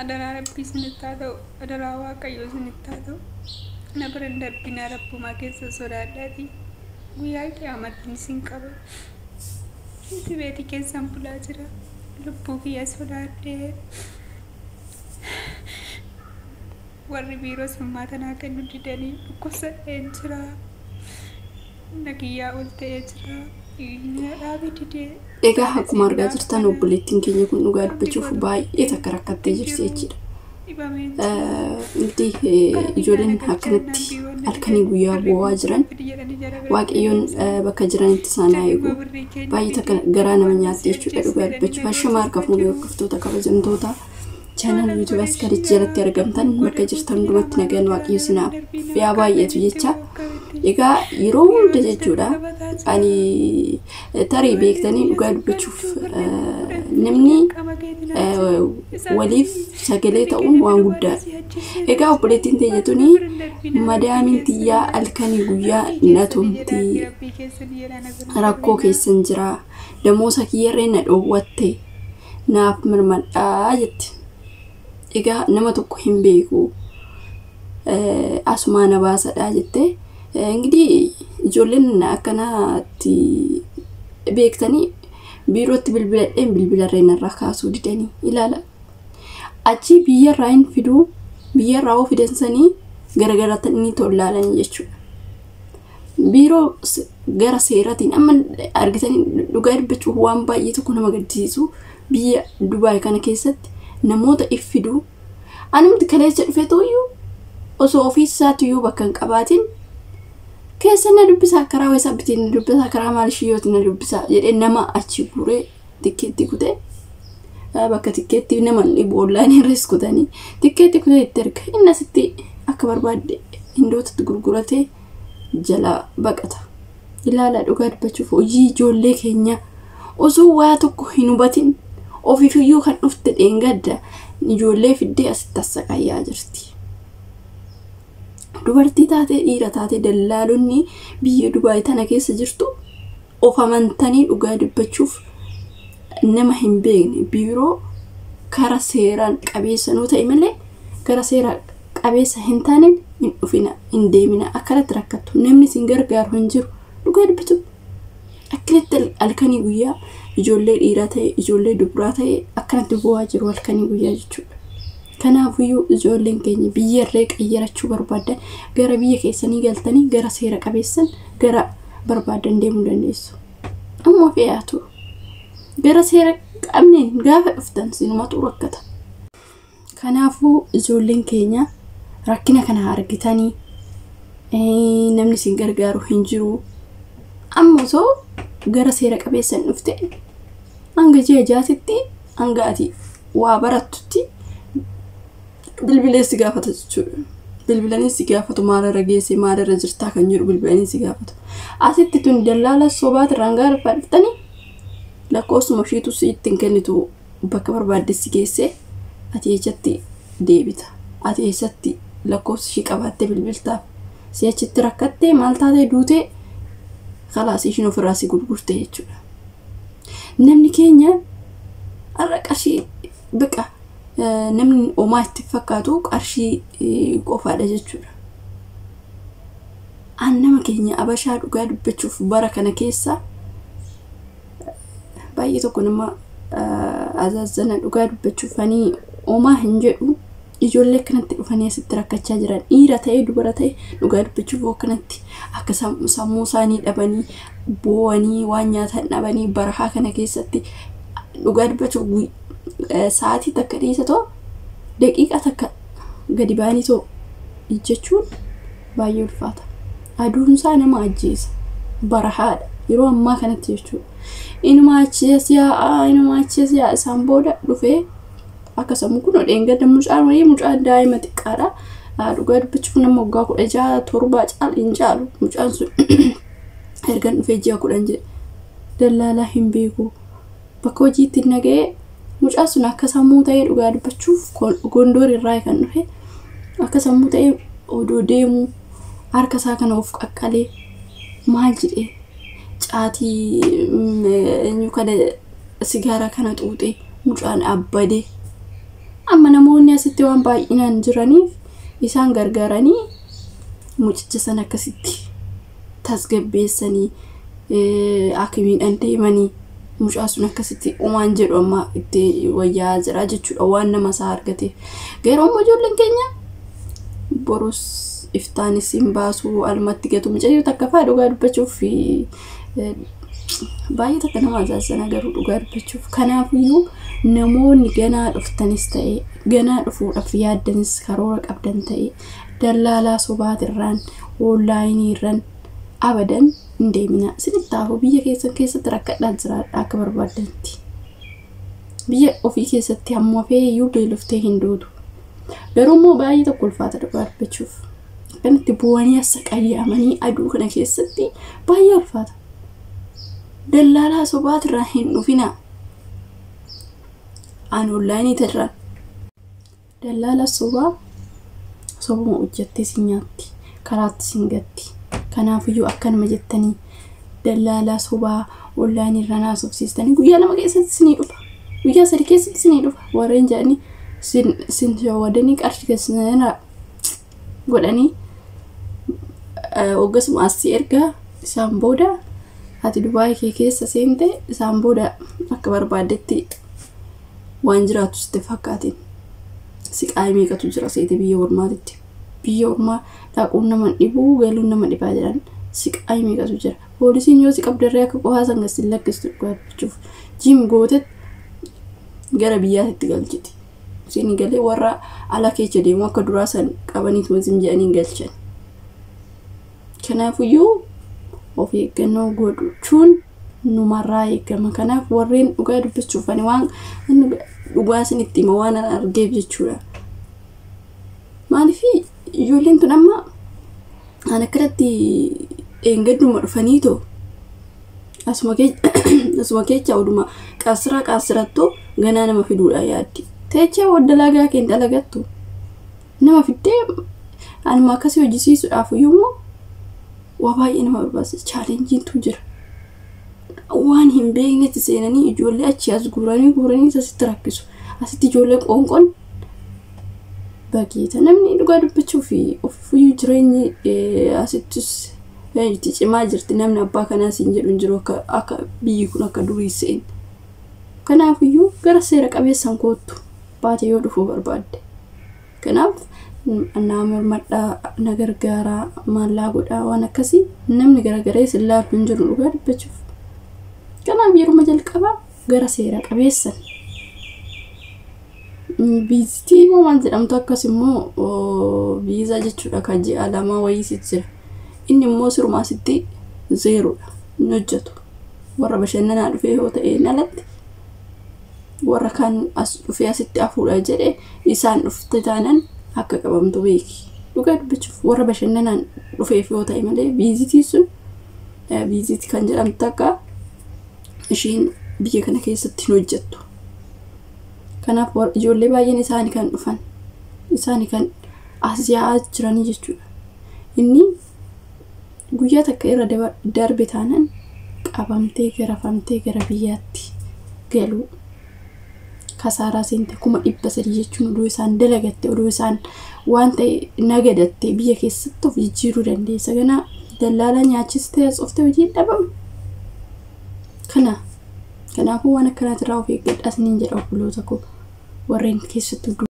Adaraa Rabbii isinitti haa ta'u, adaraa Waaqayyoo isinitti haa ta'u. Na bira hin darbinaa, Rabbumaa keessa sodaadhaatii. Guyyaa qiyaamattiin isin qaba. Inti beetii keessan bulaa jira. Lubbuu kiyya sodaadhee. Warri biiroo summaa tanaa kennu didanii dhukkubsadheen jira. Humna kiyyaa ol ta'ee jira. Na dhaabi didee. Egaa akkuma argaa jirtan obboleettiin keenya kun dhugaa dubbachuuf baay'ee takka rakkattee jirti jechuudha. Dhibameen jira. Inti ijoolleen akkanatti halkanii guyyaa boo'aa jiran, Waaqayyoon bakka jiranitti isaan haa eegu. Baay'ee takka garaa nama nyaatti jechuudha dhugaa dubbachuuf. Hashama harka fuunee hordoftoota kabajamtoota channel YouTube Askarichi jalatti argamtan, bakka jirtan hundumatti nagaan Waaqayyo sinaaf yaa baay'atu jecha. Egaa yeroo hunda jechuudha, ani tarii beektanii dhugaa dubbachuuf namni waliif sagalee ta'uun waan guddaadha. Egaa obboleettiin teenya tuni madaamiin tiyyaa halkanii guyyaa na tumti, rakkoo keessan jira, damoosa kiyyarree na dhoowwatte, naaf mirmadhaa jetti. Egaa nama tokko hin beeku, asumaa na baasadhaa jette. Ingidihi ijoolleen akkanaatti beektanii biirootti bilbiladheen bilbilarree narraa kaasuu didanii ilaala. Achi biyyarraa hin fiduu, biyyarraa hoo fidan sanii garagaratanii tollaalanii jechuudha. Biiroo gara seeratiin amma argitanii, dhugaa dubbachuuf waan baay'ee tokko nama gaddisiisu, biyya Dubaay kana keessatti namoota if fiduu. Anumti kaleessa dhufe tooyyuu osoo ofii isaatiyyuu bakka hin qabaatin keessa na dubbisaa, karaa weesaabitiin na dubbisaa, karaa maal shiyyooti na dubbisaa jedhee nama achi guuree tikkeetti kutee, bakka tikkeetti nama dhibu onlaayinii irras kutanii tikkeetti kutee itti erga, inni asitti akka barbaadde hindootatti gurguratee jala baqata. Ilaala, dhugaa dubbachuuf hojii ijoollee keenya osoo waa tokko hin hubatin ofiifiyyuu kan dhufte dheengadda ijoollee fiddee asitti assaqayyaa jirti. Dubartii taatee dhiira taatee dallaalonni biyya Dubaay tana keessa jirtu of amantanii dhugaa dubbachuuf nama hin beekne biiroo kara seeraan qabeessa nuu ta'e malee gara seera qabeessa hin taaneen hin dhufina, hin deemina. Akkanatti rakkattu, namni isin gargaaru hin jiru. Dhugaa dubbachuuf akkanatti halkanii guyyaa ijoollee dhiiraa ta'e ijoollee dubaraa ta'e akkanatti bu'aa jiru halkanii guyyaa jechuudha. Kanaafiyyuu ijoolleen keenya biyyarree qayyarachuu barbaadan gara biyya keessanii galtanii gara seera qabeessan gara barbaadan deemuu dandeessu. Amma fe'aatu gara seera qabneen gaafa dhuftan sinumatu rakkata. Kanaafuu ijoolleen keenya rakkina kana argitanii namni isin gargaaru hin jiru. Amma osoo gara seera qabeessan dhufte hanga ji'a jaatitti, hanga ati waa barattutti bilbilee si gaafata jechuudha. Bilbilanii si gaafatu, maalirra geesse, maalirra jirtaa kan jedhu bilbilanii si gaafatu. Asitti tun dallaala sobaati irraan gaafa dhuftanii lakkoofsuma ishiitu si ittiin kennitu, bakka barbaadde si geesse, ati eessatti deebita? Ati eessatti lakkoofsa ishii qabaattee bilbiltaaf? Si achitti rakkattee maal taatee duutee kalaas ishiin ofirraa si gurgurte jechuudha. Namni keenya har'a qarshii biqa namni homaa itti fakkaatu qarshii qofaadha jechuudha. An nama keenya abashaa dhugaa dubbachuuf bara kana keessa baay'ee tokko nama azaazana. Dhugaa dubbachuuf ani homaa hin jedhu. Ijoollee akkanatti dhufanii asitti rakkachaa jiran, dhiira ta'ee dubara ta'e, dhugaa dubbachuuf akkanatti akka sammuu isaanii dhabanii boo'anii waan nyaatan dhabanii barahaa kana keessatti, dhugaa dubbachuuf sa'aatii takka dhiisa too daqiiqaa takka gadi ba'anii too ijjachuun baay'ee ulfaata. Aduunsaa nama ajjeesa. Barahaadha. Yeroo ammaa kanatti jechuudha. Inuma achi as yaa'aa, inuma achi as yaa'a, isaan booda dhufee akka sammuu kun dheengadda mucaan wayii, mucaan daa'ima xiqqaadha. Dhugaa dubbachuuf nama waggaa 16 7 caal hin caalu. Mucaan sun ergan dhufee ji'a 10 jedhe. Dallaalaa hin beeku. Bakka hojiitti naga'ee mucaan sun akka sammuu ta'ee, dhugaa dubbachuuf Gondor irraa kan dhufe, akka sammuu ta'ee odoo deemu harka isaa kana of qaqqalee maal jedhee caatii eenyu kana sigaaraa kana xuuxee mucaan abbadee. Amma namoonni Asitti waan baay'inaan jiraniif isaan gargaaranii mucicha sana akkasitti tasgabbeessanii hakimiidhaan deemanii mucaa sun akkasitti uumaan jedhu amma itti wayyaa jira jechuudha waan nama isaa argateef. Garuu ammoo ijoolleen keenya borus iftaanis hin baasuu alumatti gatu. Mucayyoo takka fa'aa dhugaa dubbachuuf baay'ee takka nama ajaa'ibsiisa garuu dhugaa dubbachuuf. Kanaafiyyuu namoonni ganaa dhuftanis ta'e ganaa dhufuudhaaf yaaddanis karoora qabdan ta'e dallaalaa sobaatirraan oonlaayiniirraan abadan hin deemina. Isinitti hafu biyya keessan keessatti rakkadhaa jiraadha akka barbaaddanitti. Biyya ofii keessatti hamma feeyyuu beeloftee hin duutu. Garuu immoo baay'ee tokko ulfaata dhugaa dubbachuuf. Akkanatti bu'anii as qayyamanii aduu kana keessatti baay'ee ulfaata. Dallaalaa sobaatirraa hin dhufinaa. Aan oonlaayiniitirraa. Dallaala sobaa sobuma hojjettee si nyaatti. Karaatti si gatti. Kanaafiyyuu akkanuma jettanii dallaalaa sobaa oonlaayiniirra naasofsiistanii guyyaa 2 keessatti sinii dhufa. Guyyaa 3 keessatti sinii dhufa. Warreen jedhanii sin shawwadanii qarshii keessan godhanii hoggasuma asii ergaa isaan booda ati Dubaay kee keessa seente isaan booda akka barbaaddetti waan jiraatu sitti fakkaatin. Siqaayii meeqatu jira seete biyya ormaatitti. Biyya ormaa dhaquun nama dhibuu galuun nama dhibaa jiran siqaayii meeqatu jira. Poolisiin yoo si qabdarree akka qofaa san gadi lakkistu dhugaa dubbachuuf jiim gootet gara biyyaatti galchiti. Isin galee warra ala keessa deemu akka duraa san qabaniituma zim jedhanii galchan. Kanaafiyyuu of eeggannoo gochuun numarraa eegama. Kanaaf warreen dhugaa dubbachuuf ani waan dhugaa isinitti hima waan argeef jechuudha. Maaliif ijoolleen tun amma an akkanatti dheengadduma dhufaniitoo asuma keessa oduma qaasiraa qaasirattuu ganaa nama fiduudha yaaddi. Teechee dalagaa kee dalagattu nama fiddee anuma akkasii hojjisiisuudhaaf iyyuu waa baay'ee nama barbaachisa. Chaalenjiitu jira. Waan hin beeknetti seenanii ijoollee achi as guuranii asitti rakkisu. Asitti ijoollee qoonqoon bageeta. Namni dhugaa dubbachuu fi ofiiyyuu jireenyi asittis itti cimaa jirti. Namni abbaa kanaas hin jedhu hin jiru akka biyyi kun akka durii seen. Kanaafiyyuu gara seera qabeessaan koottu baatee yoo dhufuu barbaadde. Kanaaf naa mormadhaa, na gargaaraa, maallaa godhaa waan akkasii namni garagaree sin laalu hin jiru dhugaa dubbachuuf. Kanaaf yeruma jalqabaa gara seera qabeessan. Viizitii immoo maal jedhamtu akkas immoo viizaa jechuudha kan ji'a 2 wayii jira. Inni immoo sirumaa asitti zeeroodha. Hin hojjetu. Warra bashannanaa dhufee yoo ta'e alatti warra kan as dhufee asitti hafuudha jedhee isaan dhufte taanan akka qabamtu beeki. Dhugaa dubbachuuf warra bashannanaan dhufeef yoo ta'e malee viizitii sun viizitii kan jedhamtu akka ishiin biyya kana keessatti hin hojjettu. Kanaaf ijoollee baay'een isaanii kan dhufan isaanii kan as yaa'aa jiranii jechuudha. Inni guyyaa takka irra darbe taanan qabamtee garafamtee gara biyyaatti galuu. Kasaaraa seente 300,000 jechuun oduu isaan dalagatte oduu isaan waan ta'e nagadatte biyya keessatti of jijjiiruu dandeessa. Ganaa dallaalaa nyaachistee as oftee hojii dhabamu. Kanaafuu waan akkanaatirraa of eeggadhaa isiniin jedha obboloota koo warreen keessattuu.